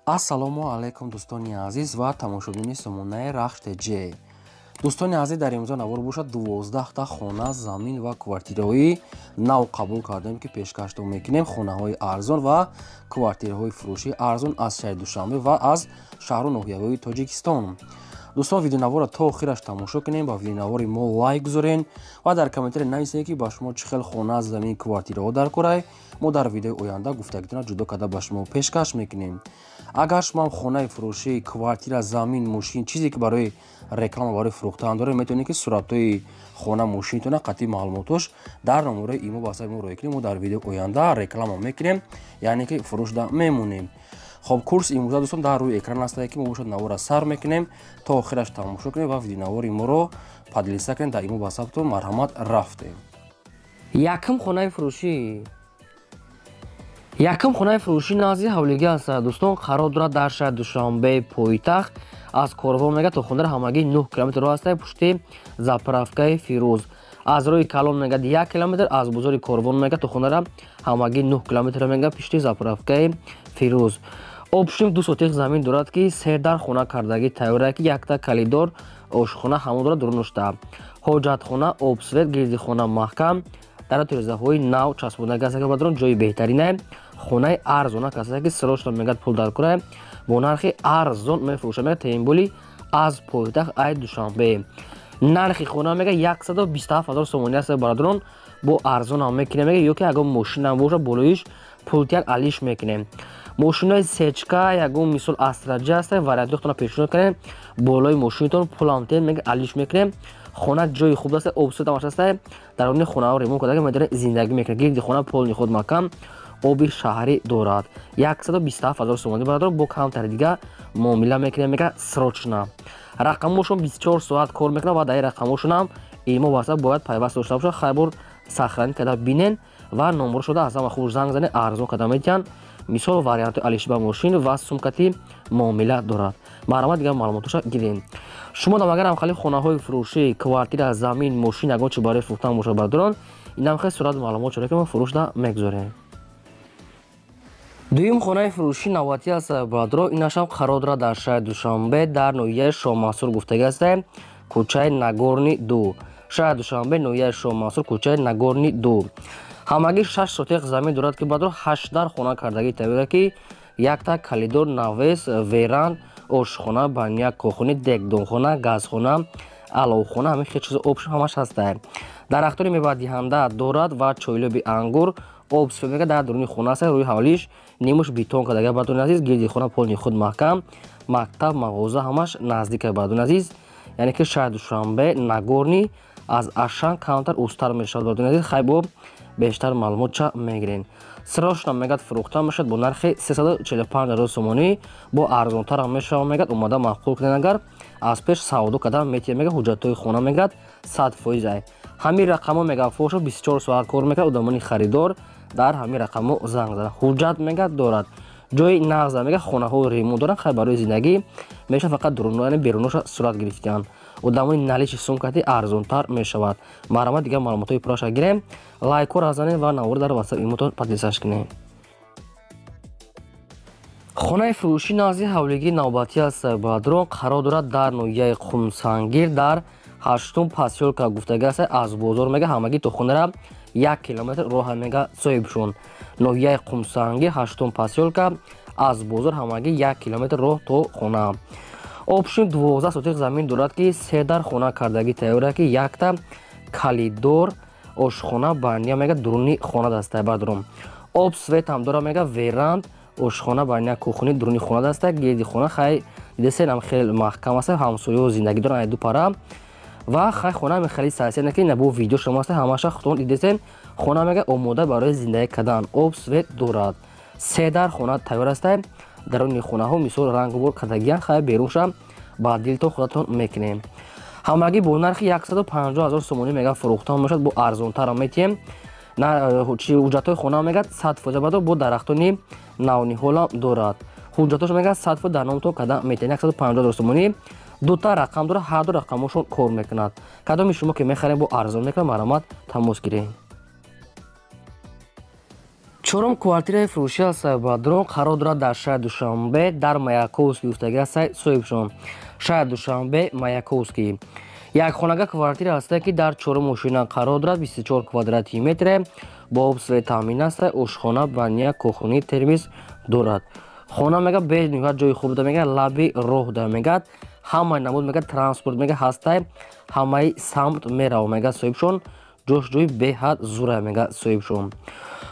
Ассалому алайкум, дӯстони азиз ва тамошобини сомонаи Рахш ТЖ. Дӯстони азиз, дар имрӯза навор бошад, 12та хона, замин ва квартираҳои нав қабул кардем, ки пешкаштон мекунем. Хонаҳои арзон ва квартираҳои фурӯшии арзон аз шаҳри Душанбе ва аз шаҳру ноҳияҳои Тоҷикистон. Дӯстон, видеонаворро то охираш тамошо кунем, ба видеонавори мо лайк гузорен ва дар комментария нависед, ки ба шумо чӣ хел хона, замин, квартираҳо дар корай. Мо дар видеои оянда гуфтагитона ҷудо карда ба шумо пешкаш мекунем. Агар шумоам хонаи фурӯшӣ, квартира, замин, мошин, чизе ки барои реклама, барои фурӯхтан доред, метавонед, ки суратҳои хона, мошинтона қатъи маълумотош дар номерои имо ба саи мо роя кунем. Мо дар видеои оянда реклама мекунем, яъне ки фурӯшда мемонем. Хоб, курс имрӯза, дӯстон, дар рӯи экран астае, ки мо бошад навора сар мекунем, то охираш тамошо кунем ва видеонавори моро поделиться кунем дар имо ба сабтон. Марҳамат, рафтем. Якум хонаи фурӯшӣ. Якум хонаи фурӯшӣ назди ҳавлигӣ аст, дӯстон, қарор дорад дар шаҳри Душанбе, пойтахт. Аз Корвон мега то хонара ҳамагӣ 9 километр роҳ аст, пушти заправкаи Фирӯз. Аз роҳи калон мега 1 километр, аз бозори Корвон мега то хонара ҳамагӣ 9 километр мега, пушти заправкаи Фирӯз. Общем, 2 сотих замин дорад, ки се дар хона кардагӣ тайёра, ки якта калидор, ошхона ҳамон дорад, дурунушта ҳоҷатхона, об, свет, гирди хона маҳкам, дар тирезаҳои нав часпондагӣ аст. Бадрон, ҷои беҳтаринае, хонаи арзона. Касае ки срочно мегӯяд пул дар кора, бо нархи арзон мефурӯшад мега, тем более аз пойтахт, ай Душанбе. Нархи хона мега 127 000 сомонӣ аст, бародарон, бо арзонам мекунем мега, ё ки ягон мошинам боша, болоиш пултияк алиш мекунем. Мошинои сечка, ягон мисол Астраҷа аст, вариантҳоятонро пешниҳод кунем, болои мошинатон пулам тем мега, алиш мекунем. Хона ҷои хуб аст, об, свет ҳамаш аст, даруни хонаҳо ремонт карда, медорем, зиндагӣ мекунем. Гирди хона полный худ маҳкам, оби шаҳрӣ дорад. 127 ҳазор сомонӣ, бародар, бо камтари дига муомила мекунем мега, срочно. Рақамошон 24 соат кор мекунад ва дар ин рақамошонам имо васа бояд пайваст дошта бошад. Хайбор сохранить карда бинен ва номро шуда аз ҳама хуб занг занед, арзон карда метиҳанд. Мисол, варианти алишба мошин ва сумкати муомила дорад. Марҳамат, дигар маълумотоша гирем. Шумо дам агар ҳамхали хонаҳои фурӯшӣ, квартира, замин, мошин, ягон чи барои фурӯхтан бошад, бародарон, инам хел сурат маълумот шуда, ки мо фурӯшда мегузорем. Дуюм хонаи фурӯшӣ навбатӣ аст, бародаро, инашам қарор дорад дар шаҳри Душанбе, дар ноҳияи Шоҳмансур гуфтагӣ аст, кӯчаи Нагорный 2. Шаҳри Душанбе, ноҳияи Шоҳмансур, кӯчаи Нагорный 2. Ҳамагӣ 6 сотих замин дорад, ки бародаро, ҳашт дар хона кардагӣ тайёра, ки якта калидор, навес, веранд, ошхона, баня, кухня, дегдонхона, газхона, аловхона, ҳамин хел чизо общем ҳамаш ҳаста. Дарахтони мевадиҳанда дорад ва чойлоби ангур, об мега дар дуруни хона аст, рӯи ҳавлиш нимуш бетон кардага. Бародарони азиз, гирди хона полный худ маҳкам, мактаб, мағоза ҳамаш наздика, бародарони азиз. Яъне ки шаҳри Душанбе, Нагорный, аз Ашан камтар устар мешавад, бародарони азиз. Хайбо бештар маълумотча мегирем. Срочно мегӯяд фурӯхта мешавад бо нархи 345 ҳазор сомонӣ, бо арзонтарам мешавад мегӯяд, омада маъқул кунед. Агар аз пеш савдо карда метиҳад мега. Ҳуҷҷатҳои хона мегӯяд 100% ай. Ҳамин рақамҳо мега фошо 24 соат кор мекард. Одамони харидор дар ҳамин рақамҳо занг зада. Ҳуҷҷат мегӯяд дорад, ҷои нағза мега, хонаҳо ремонт доранд, хай барои зиндагӣ мешавад, фақат дуруно, яъне беруноша сурат гирифтианд. Одамои наличный сумкати арзонтар мешавад. Марҳамат, дигар маълумотҳои пурраша гирем. Лайкҳоро занед ва навор дар ватсап имотон поделиться кунем. Хонаи фурӯшӣ назди ҳавлигии навбатӣ аст, бародарон, қарор дорад дар ноҳияи Қумсангир, дар ҳаштум посёлка гуфтагӣ аст. Аз бозор мега ҳамагӣ то хонара 1 километр роҳа мега соҳибшон. Ноҳияи Қумсангир, ҳаштум посёлка, аз бозор ҳамагӣ 1 километр роҳ то хона. Общем, 12 сотих замин дорад, ки се дар хона кардагӣ тайёра, ки якта калидор, ошхона, баня мега дуруни хона даста. Бародарон, об, свет ҳам дора мега, веранд, ошхона, баня, кухня дуруни хона даста. Гирди хона хай дидесенам, хеле маҳкам аст, ҳамсояҳо зиндагӣ доранд ду пара ва хай хона хеле сайсена, ки набо видео шумо аст, ҳамаша худтон дидесен. Хона мега омода барои зиндагӣ кардан, об, свет дорад, се дар хона тайёр аст. Даруни хонаҳо мисол рангбор кардагиян, хай берунша ба дилтон худатон мекунем. Ҳамагӣ бо нархи 150 ҳазор сомонӣ мега фурӯхта мешавад, бо арзонтарам метиҳем. Ҳуҷҷатҳои хона мегӯяд 100% бадо, бо дарахтони навниҳолам дорад. Ҳуҷҷатҳош мегӯяд 100% дар номтон карда метиҳем. 150 ҳазор сомонӣ. Дута рақам дорад, ҳар ду рақамошон кор мекунад. Кадоми шумо ки мехарем, бо арзон мекунад, марҳамат, тамос гирем. Чорум квартираи фурӯшӣ аст бародарон, қарор дорад дар шаҳри Душанбе, дар Маяковский гуфтагӣ аст соҳибшон. Шаҳри Душанбе, Маяковский. Як хонага квартира ҳаста, ки дар чорум ошина қарор дорад, 24 квадрати метре, бо об свет таъмин аст, ошхона, баня, кухни, термис дорад. Хона мега бениҳоят ҷои хуб да мега, лаби роҳ да мегад, ҳамаи намуд мега транспорт мега ҳастай, ҳамаи самт мерава мега соҳибшон, ҷош ҷои беҳад зура мега соҳибшон.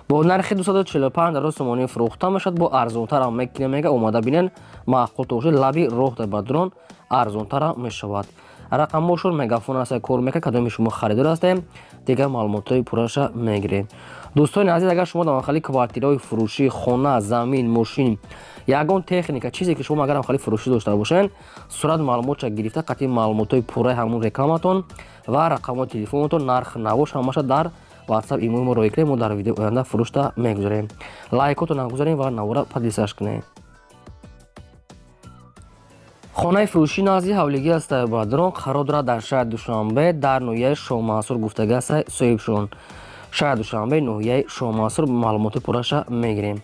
Бо нархи 245 ҳазор сомонӣ фурӯхта мешавад, бо арзонтарам мекунем мега, омада бинен, маъқул бошад, лаби роҳ да бародарон, арзонтарам мешавад. Рақамҳошон мегафон аст, кор мекунад, кадоми шумо харидор ҳастем, дигар маълумотҳои пурраша мегирем. Дӯстони азиз, агар шумо дар махали квартираҳои фурӯшӣ, хона, замин, мошин, ягон техника, чизе ки шумо агар хали фурӯшӣ дошта бошед, сурат маълумотша гирифта, қатъи маълумотҳои пурраи ҳамон рекламатон ва рақамҳои телефонатон, нарх навош ҳамаша дар WhatsApp имои мо роҳӣ кунед, мо дар видеои оянда фурӯшта мегузорем. Лайкотон нагузорем ва навора подписаться кунед. Хонаи фурӯшӣ назди ҳавлигӣ аст бародарон, қарор дорад дар шаҳри Душанбе, дар ноҳияи Шоҳмансур гуфтагӣ аст соҳибшон. Шаҳри Душанбе, ноҳияи Шоҳмансур, маълумоти пурраша мегирем.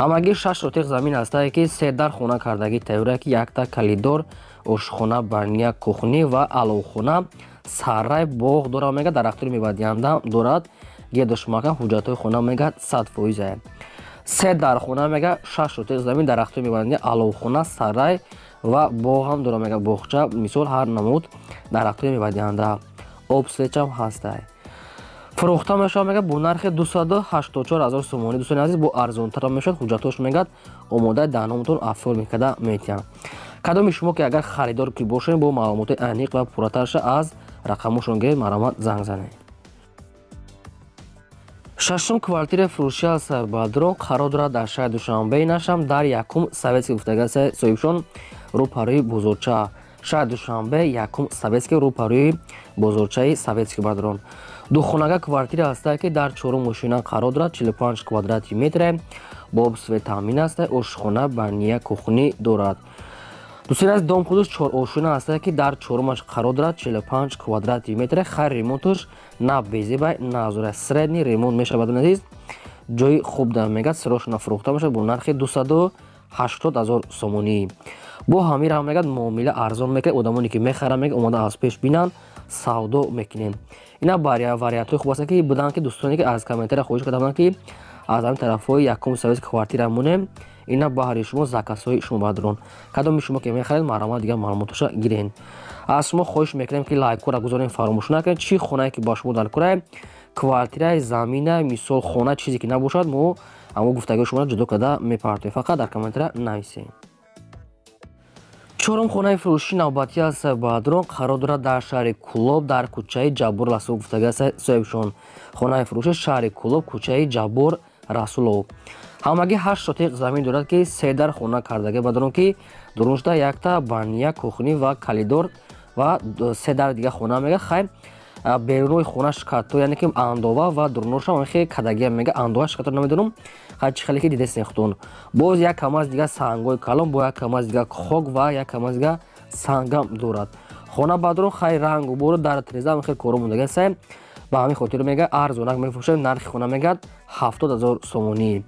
Ҳамагӣ 6 сотиқ замин ҳастае, ки се дар хона кардагӣ тайёра, ки якта калидор, ошхона, баня, кухни ва аловхона, сарай, боғ дорад мега, дарахтони мевадиҳанда дорад, гедошмака, ҳуҷҷатҳои хона мега 100%. Се дар хона мега, 6 сотиқ замин, дарахтони мевадиҳанда, аловхона, сарай ва боғ ҳам дорад мега, боғча, мисол ҳар намуд дарахтони мевадиҳанда, об свечам ҳастай. Фурӯхта мешавад мега бо нархи 284 ҳазор сомонӣ. Дӯстони азиз, бо арзонтар мешавад, ҳуҷҷатҳош мегад омодаи дар номатон оформить карда метиҳанд. Кадоми шумо ки агар харидор ки бошед, бо маълумоти аниқ ва пурратарша аз рақамҳошон гиред, марҳамат занг занед. Шашум квартираи фурӯшӣ аст бародарон, қарор дорад дар шаҳри Душанбе, нашам дар якум Советский гуфтагӣ аст соҳибшон, рӯпарӯи бозорча. Шаҳри Душанбе, якум Советский, рӯпарӯи бозорчаи Советский бародарон. Духонага квартира ҳаста, ки дар чорум мошина қарор дорад, 45 квадрати метре, бо об свет таъмин аст, ошхона, баня, кухни дорад. Дӯстони азиз, дом худаш чор ошина ҳаста, ки дар чорумаш қарор дорад, 45 квадрати метре, хайр ремонташ на безебай, на зура, средний ремонт мешавад азиз, ҷои хуб да мегад, сирошона фурӯхта мешавад бо нархи 280 ҳазор сомонӣ. Бо ҳамин ҳам мегад муомила арзон мекунад, одамоне ки мехаранд мегад омода аз пеш бинанд, савдо мекунем. Ина вариантҳои хуб ҳастанд, ки буданд, ки дӯстоне ки аз комментария хоҳиш карда буданд, ки аз ҳамин тарафҳои якум Советский квартира монем, ина баҳри шумо заказҳои шумо бародарон. Кадоми шумо ки мехаред, марҳамат дигар маълумотоша гирен. Аз шумо хоҳиш мекунем, ки лайкҳоро гузорем, фаромӯш накунед. Чӣ хонае ки ба шумо дар кора, квартираи, замина, мисол хона, чизе ки набошад, мо ҳамо гуфтагиҳои шуморо ҷудо карда мепартоем, фақат дар комментария нависем. Чорум хонаи фурӯшӣ навбатӣ аст бародарон, қарор дорад дар шаҳри Кӯлоб, дар кӯчаи Ҷаббор Расулов гуфтагӣ аст соҳибшон. Хонаи фурӯшӣ шаҳри Кӯлоб, кӯчаи Ҷаббор Расулов. Ҳамагӣ 8 сотиқ замин дорад, ки се дар хона кардагӣ бародарон, ки дурун шуда якта баня, кухни ва калидор ва се дар дига хона мега. Хайр, берунои хона шикато, яъне ки андова ва дуруношам хе кадагия мега, андова шикато намедонам, хай чӣ хеле ки дидесен худтон. Боз як камаз дига сангҳои калон, бо як камаз дига хок ва як камаз дига сангам дорад. Хона бародарон, хайр рангу бору дар треза хел коро мондага сай, ба ҳамин хотир мега арзонак мефурӯшем. Нархи хона мегад 70 ҳазор сомонӣ.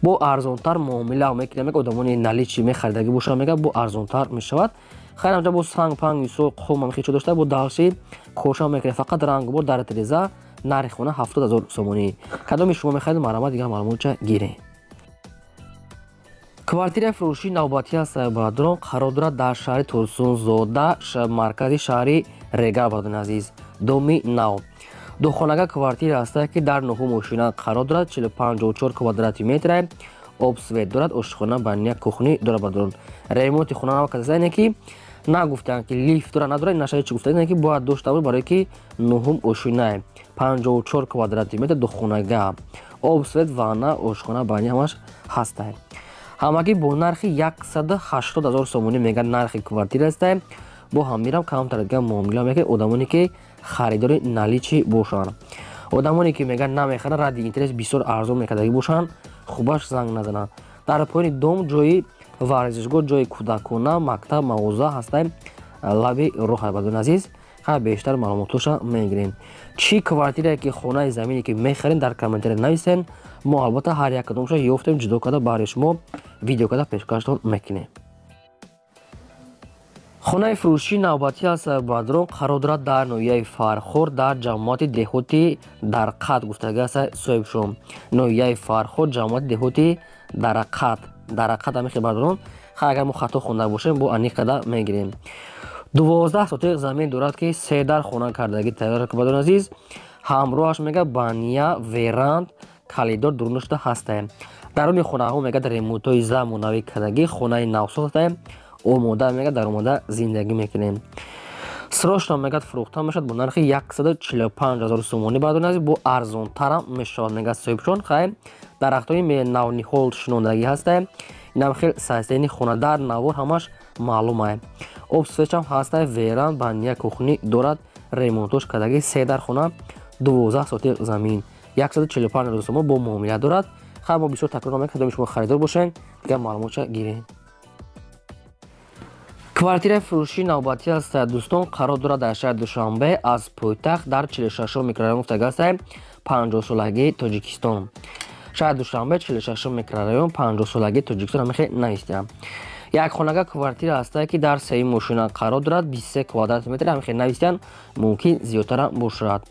Бо арзонтар муомила мекунем мега, одамони наличный мехаридагӣ бошад мега, бо арзонтар мешавад. Хайр, ҳамҷа бо санг панг мисол қум ҳам хечо дошта, бо далши коршам мекунем, фақат рангу бор дар треза. Нархи хона 70 ҳазор сомонӣ. Кадоми шумо мехаред, марҳамат дигар маълумотча гиред. Квартираи фурӯшии навбатӣ аст бародарон, қарор дорад дар шаҳри Турсунзода, маркази шаҳри Регар бародарони азиз, доми нав. Духонага квартира ҳаста, ки дар нуҳум ошина қарор дорад, 54 квадрати метре, об свет дорад, ошхона, баня, кухни дорад бародарон. Ремонти хона нав кардааст, ине ки нагуфтанд ки лифт дорад, надорад, нашаи чӣ гуфтанд, ине ки бояд дошта бошад, барое ки нуҳум ошинае, 54 квадрати метр, духонага, об свет, ванна, ошхона, баня ҳамаш ҳастанд. Ҳамагӣ бо нархи 180 ҳазор сомонӣ мегӯяд нархи квартира аст. Бо ҳамирам камтар дигар муомила мекунад, одамоне ки харидори наличный бошанд. Одамоне ки мегӯянд намехаранд, ради интерес бисёр арзон мекардагӣ бошанд, хубаш занг назананд. Дар поёни дом ҷои варзишгоҳ, ҷои кӯдакона, мактаб, мағоза ҳастанд, лаби роҳ бародарони азиз. Ха бештар маълумотоша мегирем. Чӣ квартирае ки хонаи замине ки мехарем, дар комментария нависен. Мо албатта ҳар як кадомша ёфтем, ҷудо карда баҳри шумо видео карда пешкаштон мекунем. Хонаи фурӯшии навбатӣ аст бародарон, қарор дорад дар ноҳияи Фархор, дар ҷамоати деҳоти Дарқат гуфтагӣ аст соҳибшон. Ноҳияи Фархор, ҷамоати деҳоти Дарақат. Дарақат ҳамихе бародарон. Ха агар мо хато хонда бошем, бо аниқ карда мегирем. 12 сотиқ замин дорад ки се дар хона кардагӣ тайёр бародарон азиз. Ҳамроҳаш мега баня, веранд, калидор дурун шуда ҳастаем. Даруни хонаҳо мега ремонтҳои замонавӣ кардагӣ, хонаи навсохтаем. Омода мега дар омода зиндагӣ мекунем. Срочно мегад фурӯхта мешавад бо нархи 145 000 сомонӣ бародарон азиз, бо арзонтарам мешавад мега соҳибшон. Хай дарахтҳои навниҳол шинондагӣ ҳастаем. Инам хел состояние хона дар навор ҳамаш маълум ае. Об свечам ҳастае, веранд, баня, кухни дорад, ремонтош кардагӣ, се дар хона, 12 сотиқ замин, 145 000 сомон бо муомила дорад. Хай мо бисёр такрор намекунем, кадоми шумо харидор бошед, дигар маълумотша гирем. Квартираи фурӯшии навбатӣ аст дӯстон, қарор дорад дар шаҳри Душанбе, аз пойтахт дар 46 микрорайон гуфтагӣ аст, 50-солагии Тоҷикистон. Шаҳри Душанбе, 46 микрорайон, 50-солагии Тоҷикистон ҳамихе навистиям. Як хонага квартира ҳастае ки дар сеюм мошина қарор дорад, 23 квадрати метр ҳамихе навистиян, мумкин зиёдтарам бошад.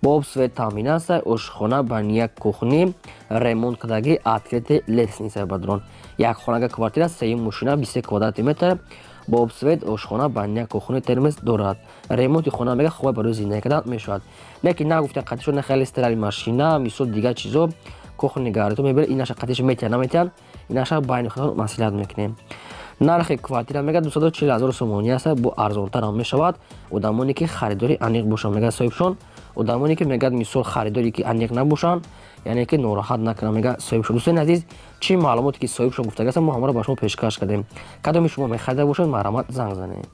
Бо об свет таъмин аст, ошхона, баня, кухни, ремонт кардагӣ, открытый лестница бародарон. Як хонага квартира, сеюм мошина, 23 квадрати метр, бо об свет, ошхона, баня, кухни, термос дорад. Ремонти хона мега хуб барои зиндагӣ кардан мешавад. Лекин нагуфтан қатишо на хеле стиральный машина, мисол дигар чизо, кухни гарнитур мебел, инаша қатиш метиҳан наметиҳан, инаша байни худатон маслиҳат мекунем. Нархи квартира мега 240 000 сомонӣ аст, бо арзонтарам мешавад. Одамоне ки харидори аниқ бошанд мега соҳибшон, одамоне ки мегӯяд мисол харидоре ки аниқ набошанд, яъне ки нороҳат накунанд мега соҳибшон. Дӯстони азиз, чӣ маълумоте ки соҳибшон гуфтагӣ аст, мо ҳамаро ба шумо пешкаш кардем. Кадоми шумо мехарида бошед, марҳамат занг занед.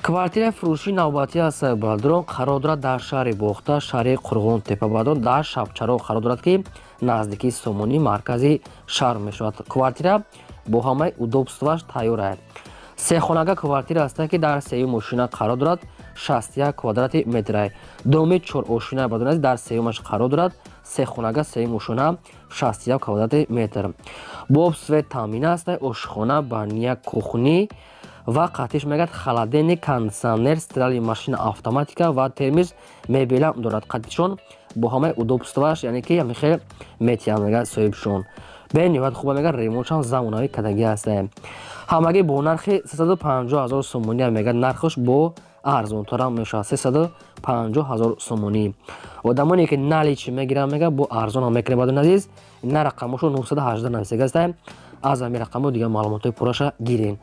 Квартираи фурӯшии навбатӣ аст бародарон, қарор дорад дар шаҳри Бохта, шаҳри Қурғонтепа бародарон, дар Шабчароғ қарор дорад ки наздикии Сомонӣ, маркази шаҳр мешавад. Квартира бо ҳамаи удобстваш тайёр аст. Сехонага квартира аст ки дар сеюм мошина қарор дорад, 61 квадрати метр аст. Доми чорошина бародарон дар сеюмаш қарор дорад, сехонага сеюм мошина, 61 квадрати метр. Бо об свет таъмин аст, ошхона, баня, кухни ва қатиш мегӯяд холодильник, кондиционер, стиральный машина, автоматика ва термос, мебела дорад. Қатишон бо ҳамаи удобстваш, яъне ки ҳамихел метиҳанд мегӯяд соҳибшон. Бениҳоят хуба мегӯяд, ремонтшам замонавӣ кардагӣ аст. Ҳамагӣ бо нархи 350 000 сомонӣ мегӯяд, нархаш бо арзонтарам мешавад, 350 000 сомонӣ. Одамоне ки наличи мегиранд мегӯяд бо арзонам мекунем бародарони азиз. На рақамошо 918 нависагӣ аст. Аз ҳамин рақамҳо дигар маълумотҳои пурраша гирем.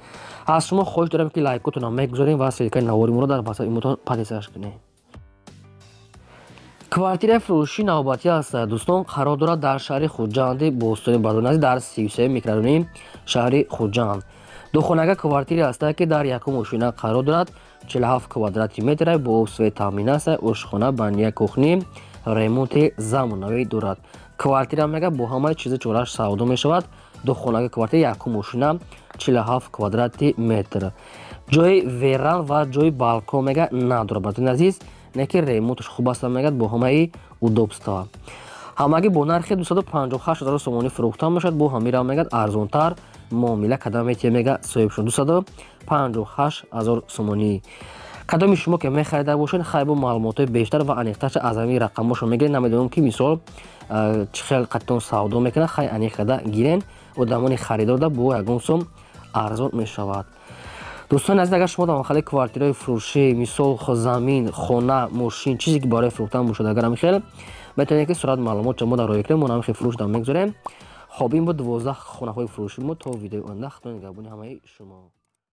Аз шумо хоҳиш дорем ки лайкотонам мегузорем ва ссылкаи навори моро дар WhatsApp имотон подписаться кунем. Квартираи фурӯшии навбатӣ аст дӯстон, қарор дорад дар шаҳри Хуҷанди бостони бародарони азиз, дар 33 микрорайони шаҳри Хуҷанд. Духонага квартира аст ки дар якум ошина қарор дорад, 47 квадрати метр, бо об свет таъмин аст, ошхона, баня, кухни, ремонти замонавӣ дорад. Квартира мега бо ҳамаи чизи чораш савдо мешавад. Духонага квартира, якум ошина, 47 квадрати метр. Ҷои веранд ва ҷои балкон мега надорад бародарони азиз, не ки ремонташ хуб аст мегӯяд бо ҳамаи удобства. Ҳамагӣ бо нархи 258 000 сомонӣ фурӯхта мешавад, бо ҳамира мегӯяд арзонтар муомила карда метиҳад мега соҳибшон, 258 000 сомонӣ. Кадоми шумо ки мехарида бошед, хай бо маълумотҳои бештар ва аниқтарша аз ҳамин рақамҳошо мегиред. Намедонам ки мисол чӣ хел қатитон савдо мекунад, хай аниқ карда гирен. Одамони харидорда бо ягон сум арзон мешавад. Дӯстони азиз, агар шумо дар махалли квартираи фурӯшӣ, мисол замин, хона, мошин, чизе ки барои фурӯхтан бошад, агар ҳамин хел метавонед ки сурат маълумот мо дар роя кунем, мо ҳамин хел фурӯш дар мегузорем. Хоб, ин буд 12 хонаҳои фурӯши мо. То видеои оянда, худо нигаҳбони ҳамаи шумо.